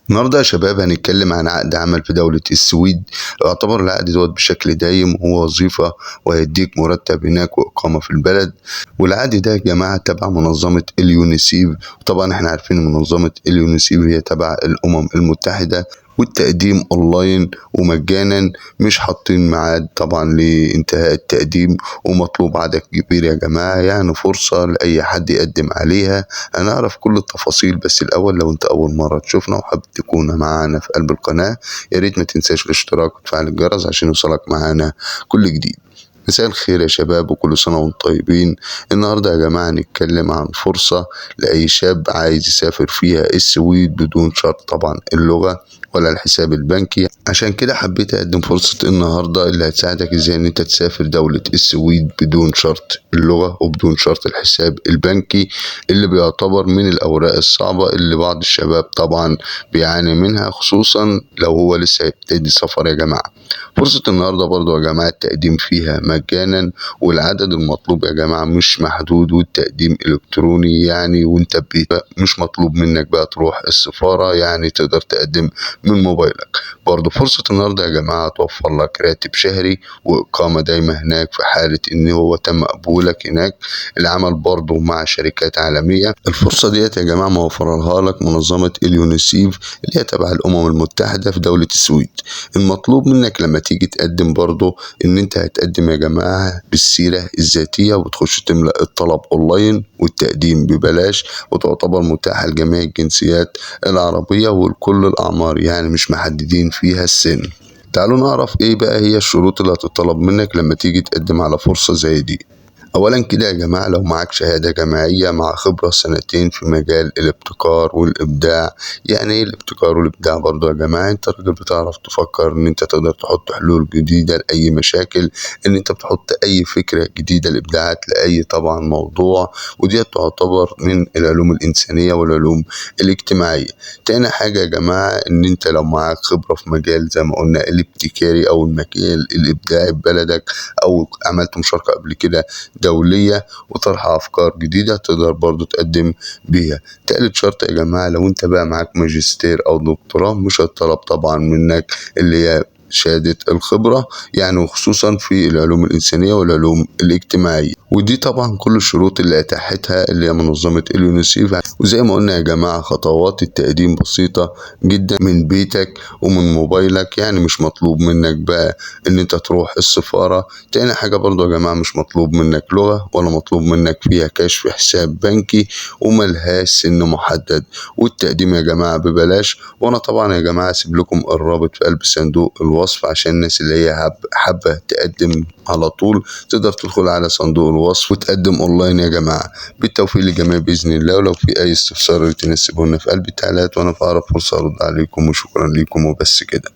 النهارده يا شباب هنتكلم عن عقد عمل في دولة السويد. يعتبر العقد دوت بشكل دايم وهو وظيفة وهيديك مرتب هناك وإقامة في البلد. والعقد ده يا جماعة تبع منظمة اليونيسيف، وطبعا احنا عارفين منظمة اليونيسيف هي تبع الأمم المتحدة، والتقديم اونلاين ومجانا، مش حاطين ميعاد طبعا لانتهاء التقديم، ومطلوب عدد كبير يا جماعة، يعني فرصة لأي حد يقدم عليها. هنعرف كل التفاصيل، بس الأول لو انت أول مرة تشوفنا وحابب تكون معانا في قلب القناة يا ريت ما تنساش الاشتراك وتفعيل الجرس عشان يوصلك معانا كل جديد. مساء الخير يا شباب وكل سنة وانتم طيبين. النهاردة يا جماعة هنتكلم عن فرصة لأي شاب عايز يسافر فيها السويد بدون شرط طبعا اللغة ولا الحساب البنكي. عشان كده حبيت أقدم فرصة النهاردة اللي هتساعدك ازاي ان انت تسافر دولة السويد بدون شرط اللغة وبدون شرط الحساب البنكي، اللي بيعتبر من الأوراق الصعبة اللي بعض الشباب طبعا بيعاني منها، خصوصا لو هو لسه هيبتدي سفر يا جماعة. فرصة النهاردة برضو يا جماعة التقديم فيها مجانا، والعدد المطلوب يا جماعة مش محدود، والتقديم إلكتروني، يعني وانت ببيتك مش مطلوب منك بقى تروح السفارة، يعني تقدر تقدم من موبايلك. برضو فرصة النهاردة يا جماعة توفر لك راتب شهري وإقامة دايمة هناك في حالة إن هو تم قبولك هناك. العمل برضو مع شركات عالمية. الفرصة ديت يا جماعة موفرها لك منظمة اليونيسيف اللي هي تبع الأمم المتحدة في دولة السويد. المطلوب منك لما تيجي تقدم برضو إن أنت هتقدم يا جماعة بالسيرة الذاتية، وتخش تملأ الطلب أونلاين، والتقديم ببلاش، وتعتبر متاحة لجميع الجنسيات العربية ولكل الأعمار، يعني مش محددين فيها السن. تعالوا نعرف ايه بقى هي الشروط اللي هتطلب منك لما تيجي تقدم على فرصة زي دي. اولا كده يا جماعة لو معاك شهادة جامعية مع خبرة سنتين في مجال الابتكار والابداع. يعني ايه الابتكار والابداع برضو يا جماعة؟ انت راجل بتعرف تفكر، ان انت تقدر تحط حلول جديدة لأي مشاكل، ان انت بتحط اي فكرة جديدة لابداعات لأي طبعا موضوع، ودي تعتبر من العلوم الانسانية والعلوم الاجتماعية. تاني حاجة يا جماعة ان انت لو معاك خبرة في مجال زي ما قلنا الابتكاري او المجال الابداعي في بلدك، او عملت مشاركة قبل كده دولية وطرح أفكار جديدة تقدر برضو تقدم بيها. تالت شرط يا جماعة لو انت بقى معاك ماجستير أو دكتوراه مش هتطلب طبعا منك اللي هي شهادة الخبرة، يعني وخصوصا في العلوم الإنسانية والعلوم الاجتماعية. ودي طبعا كل الشروط اللي أتاحتها اللي هي منظمة اليونيسيف. وزي ما قلنا يا جماعة خطوات التقديم بسيطة جدا من بيتك ومن موبايلك، يعني مش مطلوب منك بقى ان انت تروح السفارة. تاني حاجة برضو يا جماعة مش مطلوب منك لغة ولا مطلوب منك فيها كشف حساب بنكي، وملهاش سن محدد، والتقديم يا جماعة ببلاش. وانا طبعا يا جماعة هسيب لكم الرابط في قلب صندوق الوصف عشان الناس اللي هي حابة تقدم على طول تقدر تدخل على صندوق الوصف وتقدم اونلاين يا جماعة. بالتوفيق للجميع بإذن الله، ولو في اي استفسار تنسبونا في قلب التعليقات وانا في اقرب فرصة ارد عليكم، وشكرا لكم وبس كده.